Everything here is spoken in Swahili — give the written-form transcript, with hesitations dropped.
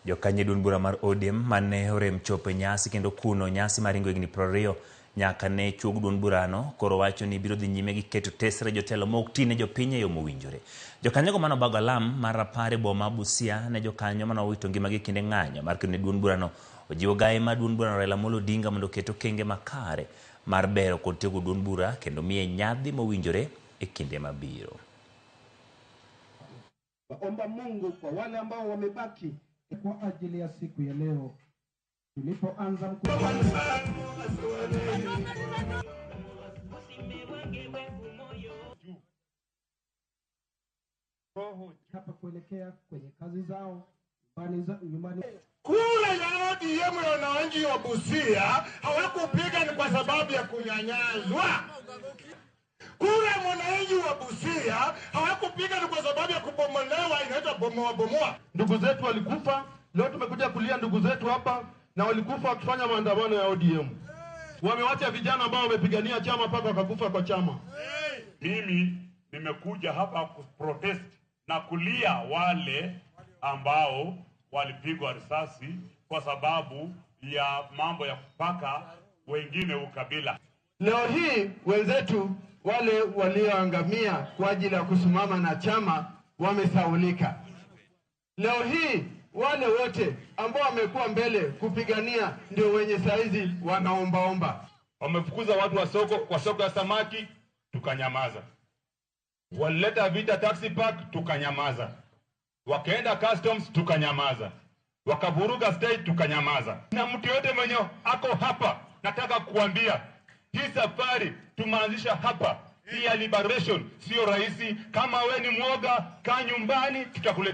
Jokanyo e duond bura mar ODM mane orem chopo e nyasi kendo kuno nyasi mar ringo higni 20 nyaka ne chuog duond burano koro wacho ni biro dhi nyime gi keto tesre jotelo ma ok ti ne jopiny e yo mowinjore. Jokanyogo mane obago alam mar rapar e boma ma Busia ne jokanyo mane owito ngimagi e kinde ng'anyo mar kedo ne duond burano ojiwo gai mar duond burano Raila Amolo Odinga mondo oket okenge makare mar bero kod tego duond bura kendo miye nyadhi mowinjore e kinde mabiro. Omba Mungu kwa wale ambao wamebaki kwa ajili ya siku ya leo tulipoanza mkutano. Hapa kuelekea kwenye kazi zao nyumbani. Kura ya ODM ya wananchi wa Busia hawakupiga ni kwa sababu ya kunyanyazwa. Kura ya mwananchi wa Busia hawakupiga ni kwa sababu ya kubomolewa, inaitwa bomoa bomoa. Ndugu zetu walikufa, leo tumekuja kulia ndugu zetu hapa, na walikufa wakifanya maandamano ya ODM. Wamewacha vijana ambao wamepigania chama mpaka wakakufa kwa chama. Mimi nimekuja hapa kuprotest na kulia wale ambao walipigwa risasi kwa sababu ya mambo ya kupaka wengine ukabila. Leo hii wenzetu wale walioangamia kwa ajili ya kusimama na chama wamesaulika. Leo hii wale wote ambao wamekuwa mbele kupigania ndio wenye saizi wanaombaomba. Wamefukuza watu wa soko, kwa soko ya samaki tukanyamaza. Walileta vita taxi park tukanyamaza. Wakaenda customs tukanyamaza. Wakavuruga state tukanyamaza. Na mtu yote mwenye ako hapa, nataka kuambia hii safari tumeanzisha hapa, hii ya liberation sio rahisi. Kama we ni mwoga, kaa nyumbani, tutakuletea.